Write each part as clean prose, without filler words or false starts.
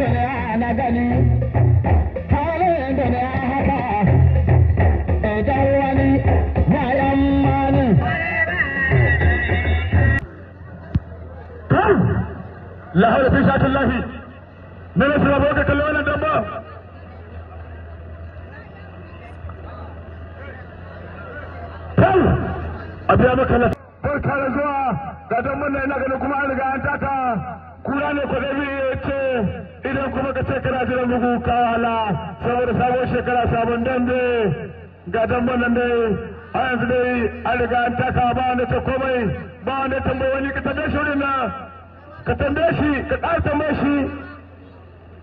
duniya na gani, halin duniya haka, idan wani bayan mani. Kai! Lahar fi shatin lahi, na nasu rabo ka kalli wannan damba. Kai! A biya maka lafi. Barka da zuwa ga damban nan, ina ganin kuma an riga an taka. Kura ne kwadabi ya ce idan kuma ka ce kana jiran bugu ka wahala, saboda sabon shekara sabon dambe. Ga damban nan dai a yanzu dai an riga an taka, ba wanda ce komai, ba wanda ya tambayi wani. Ka tambaye shi wurin nan, ka tambaye shi, ka ƙara tambaye shi,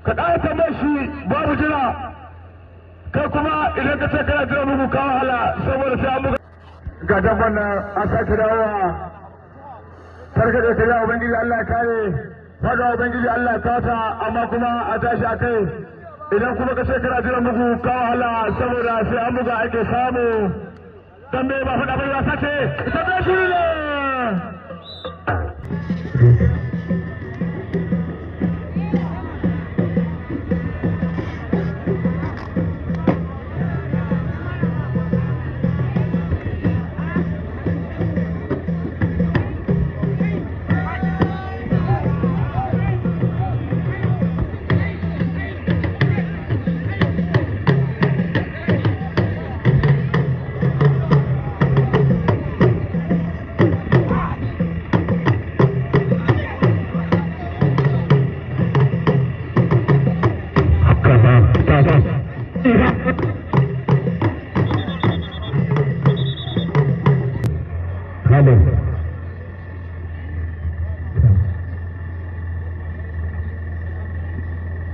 ka ƙara tambaye shi, babu jira. Kai kuma idan ka ce kana jiran bugu ka wahala, saboda sai an buga. Ga dabban nan an sake dawowa. Farka da kai, Ubangiji Allah ya kare faga, Ubangiji Allah ya kata, amma kuma a tashi a kai. Idan kuma ka ce kana jiran bugu ka wahala, saboda sai an buga ake samu. Dambe ba faɗa bai wasa ce ita bai shiri ne.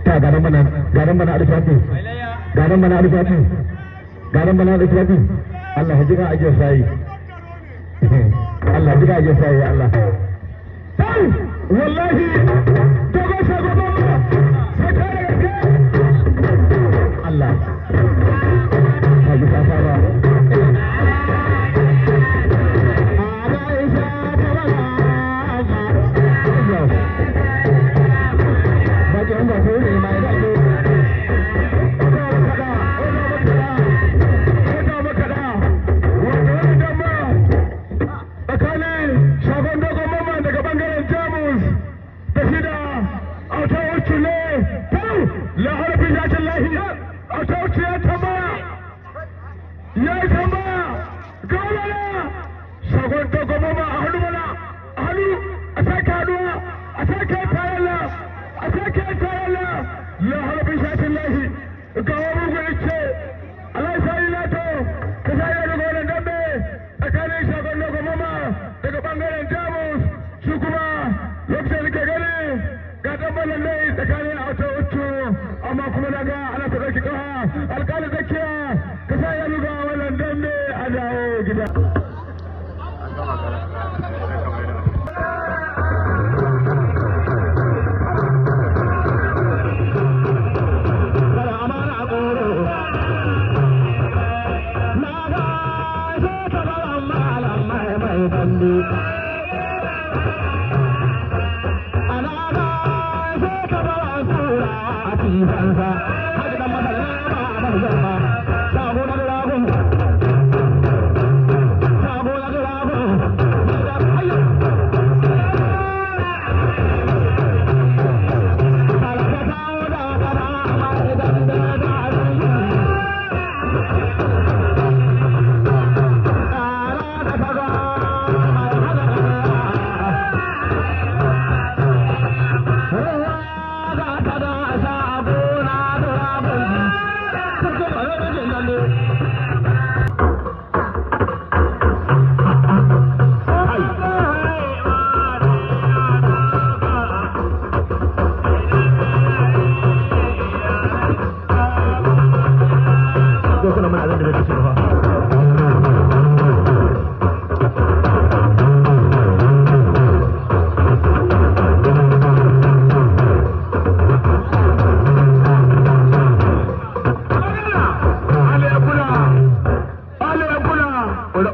Ta garan bana, garan bana alifati, garan bana alifati, garan bana alifati. Allah ya jira ajiyar sayi, Allah jira ajiyar sayi, Allah. Kai, wallahi dogon shagwaba sai kare gaske. Allah ka ji ka saba. Bakin ba ne mai daɗi. Tsakanin Shagon Dogon Mamman daga bangaren Jamus da shi da Auta Ucu ne tau laharfi yakin lahi. Auta Ucu ya tambaya, ya yi tambaya ga wala Shagon Dogon Mamman a hannu mana, a hannu a sake haduwa, a sake tayalla, a sake tayalla. Laharfi yakin lahi ga wani mugu ce Allah sai lato ka sai daga wannan dambe tsakanin Shagon Dogon Mamman daga bangaren Jamus. Su kuma lokacin da ke gani ga damban dai tsakanin Auta Ucu, amma kuma na ga ana ta ɗauki ƙafa. Alƙalin tsakiya, ka sa ya luga wannan dambe a dawo gida. Na ga sai ka ga malam mai dambe. Ana ga sai ka ga kura a tifansa. Haji dan masana ba a mazarma. Sabo na ragun. Sabo na ragun. Hayya. Talaka kawo da kara mai dambe da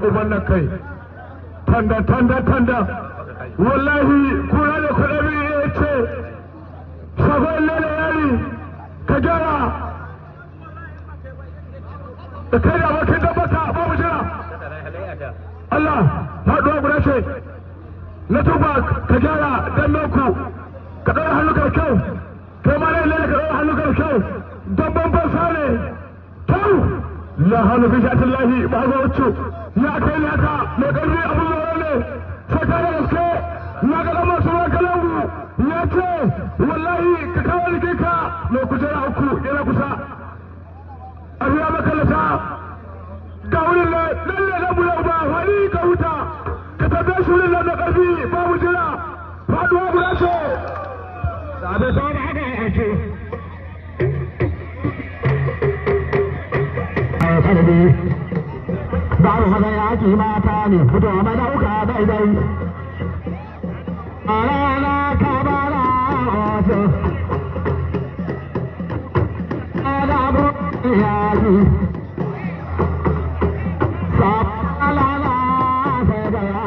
Uban nan kai, tanda tanda tanda. Wallahi kura da kuɗaɗi ya ce Shagon Lele Yari. gyara da kai da abokin dabbata babu jira. Allah faɗuwa guda ce na tuba ka gyara dan ku ka ɗaura hannu ka kyau kai ma ne ka ɗaura hannu ka kyau dan banban sale tau la hannu fi shatin lahi ba ga wuce ya kai ne haka mai ƙarfi abin tsoro ne sai ka da gaske na ga ɗan masu ruwan kalangu ya ce wallahi ka kawo jikinka mai kujera uku yana kusa a biya makalata ga wurin nan lalle na bula ba wani ka huta ka tabbe shi wurin nan da ƙarfi babu jira faduwa guda ce Sabe sau da haka ya ce. Karbi, babu haka yaki mata ne, fito madauka daidai. A rana ka bara wasu. Adabu iyali. Sabalala sai gaya.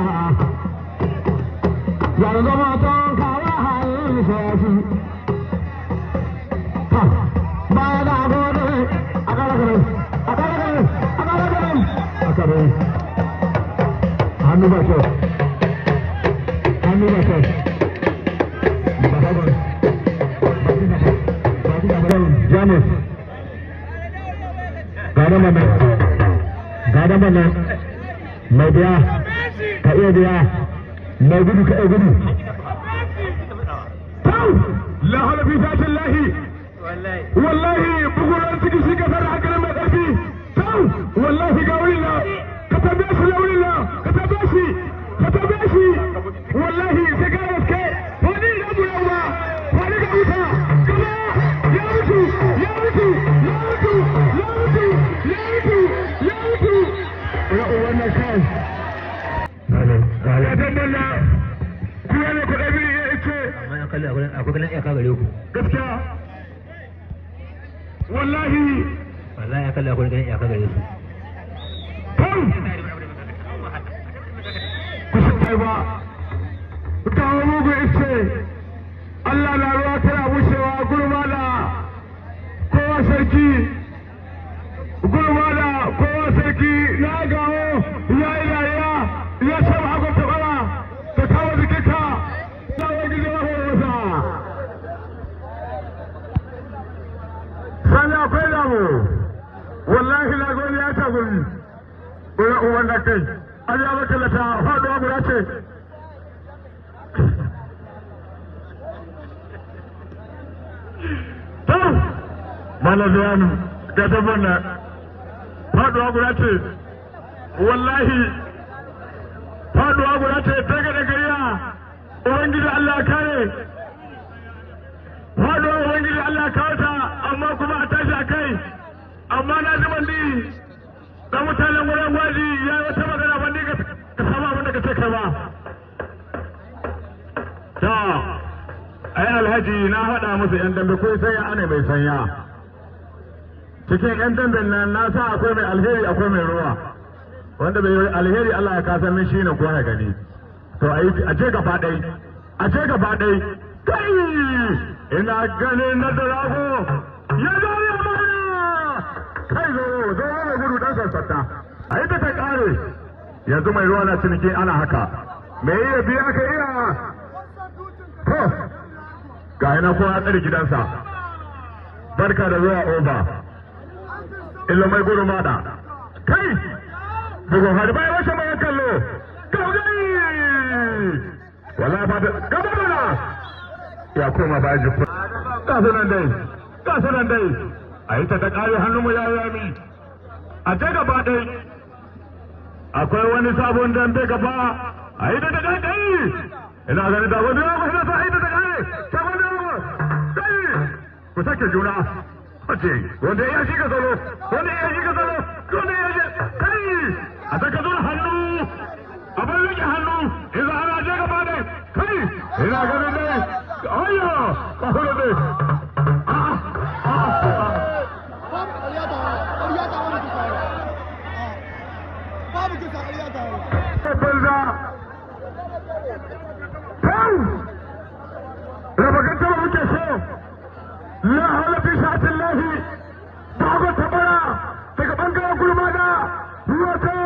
Yanzu mutum kawo halin shi. Hannu ba kyau, hannu ba kyau, ba hagon, Jamus, gada mana, mai biya, ka iya biya, mai gudu ka iya gudu. Tau, la hawla fi shatin lahi, wallahi bugurar ciki shi ka fara hankalin mai ƙarfi, tau, wallahi ga wurin na, ka tambaye shi laurin na, ka tambaye shi, ka tambaye shi, wallahi sai ka gaske, wani ya bula ba, wani ga wuta, gaba, ya mutu, ya mutu, ya mutu, ya mutu, ya mutu, ya mutu. Ya uwan na kai. Ya tamballa, kuwa ne ku ɗabi ya ce. Amma ya kalli akwai kallon iyaka gare ku. Gaskiya. Wallahi. Wallahi ya kalli akwai kallon iyaka gare su. Kusa ba, kawo mugu ice, Allah na ruwa tana bushewa gurma da kowa sarki, gurma da kowa sarki na gawo ya yi dariya ya saba hakon tabara ka kawo jikinka na wani gida masa. Sani akwai damu, wallahi na goni ya tagumi. Ura uwan da kai, an ya maka lata faɗuwa guda ce. To, mana bayanu ga tabbar na faɗuwa guda ce, wallahi faɗuwa guda ce daga da gariya, Ubangiji Allah kare. Faɗuwa Ubangiji Allah kawo ta, amma kuma a tashi a kai, amma na ji bandi. Da mutanen wurin gwaji ya yi wata magana ban ka samu abin da ka ce kai ba. Ta, ai alhaji na haɗa musu ‘yan dambe ko sai ya ana mai sanya. Cikin ‘yan damben nan na sa akwai mai alheri akwai mai ruwa. Wanda bai yi alheri Allah ya kasa min shi ne ko ya gani. To a je gaba ɗai, a je gaba ɗai. Kai! Ina ganin na da rago! Ya zo ya mana! Kai zo zo mai gudu dan sassata a yi ta kare yanzu mai ruwa na ciniki ana haka mai iya biya ka iya to ga ina ko ya tsare gidansa barka da zuwa oba illa mai gudu mada kai bugun har bai washe mai kallo gaugai wallahi ba gaba mana ya koma ba ji ga sunan dai ga sunan dai a yi ta ta ƙare hannunmu ya yami a ce gaba ɗai akwai wani sabon dambe gaba a yi ta ta ƙare ina ganin da wani ya kusa ta a yi ta ta ƙare sabon dambe kai ku sake juna wace wanda ya shi ka salo wanda ya shi ka salo wanda ya shi kai a saka zura hannu a bar rike hannu idan ana je gaba ɗai kai ina ganin dai ayyo ka hura dai Banza. Kau! Raba gantama muke so. La hawla fi sha'atillahi. Bago Tabara daga bangaren Gurmada, wato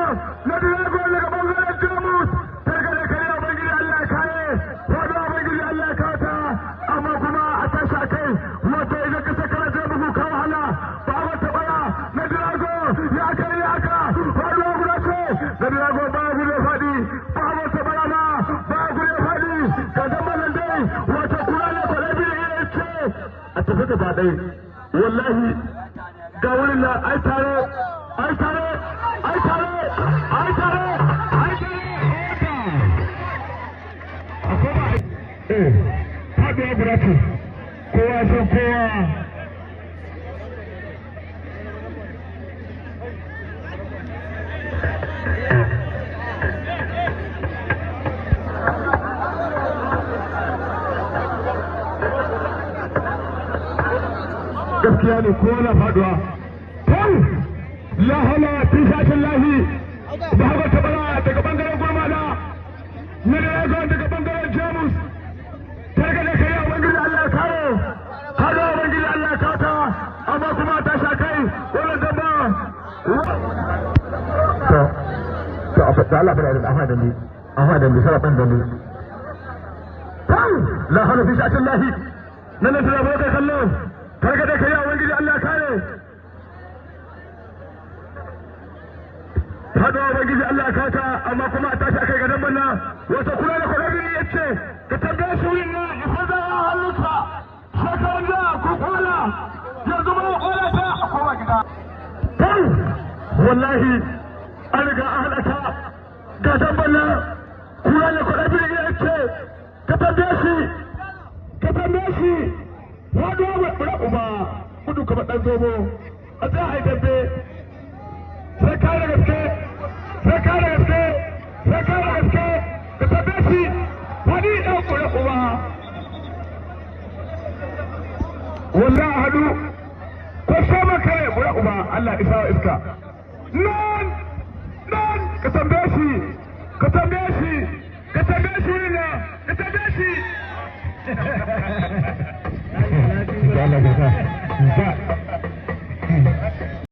na Dirago daga bangaren Jamus. Targade kare Ubangiji Allah ya kare, wado Ubangiji Allah ya kata, amma kuma a tashi a kai, wato idan ka sakara ta bugu ka wahala. Bago Tabara na Dirago ya kai ya ka, wado guda ce, na Dirago ba gudu ya faɗi, Bago Tabara ma ba gudu ya faɗi, ga zamanin dai, wato kura ne kwalabi ya ce, a tafi gaba ɗaya, wallahi ga wurin nan ai tare ai tare ai tare ai tare ai tare. Eh, faɗuwa guda ce, kowa san kowa. Gaskiya ne, kowa na faduwa. Kai, la hala fi shashin lahi. Bago Tabara daga bangaren Gurmada, na Dragon daga bangaren Jamus. Targade kai Ubangiji Allah ya kare, kare Ubangiji Allah ya kata, amma kuma ta sha kai wannan gaba. To a da Allah fara da amma da ni amma da ni sarafan da ni. Kai, la hala fi shashin lahi. Nan nan tana kai kallo. Targade kai Ubangiji Allah ya kare. Hado Ubangiji Allah ya kata, amma kuma a tashi akai gadan banna. Wata kula da kwararri ya ce ka tambaye shi wurin na ifaza ya halitta shekaran da ku kwala yanzu ba kwala ta a koma gida. Kai, wallahi an riga an haɗa gadan banna. Kula da kwararri ya ce ka tambaye shi, ka tambaye shi. Wado wa uba gudu kamar ɗan zomo a za a yi dambe. Sai ka da gaske, sai ka da gaske, sai ka da gaske. Ka tambaye shi wani ɗan ƙura uba. Wallahi hadu ko sama kare ƙura uba Allah isa wa iska. Nan nan ka tambaye shi, ka tambaye shi, ka tambaye shi wurin nan, ka tambaye shi. Allah ka sa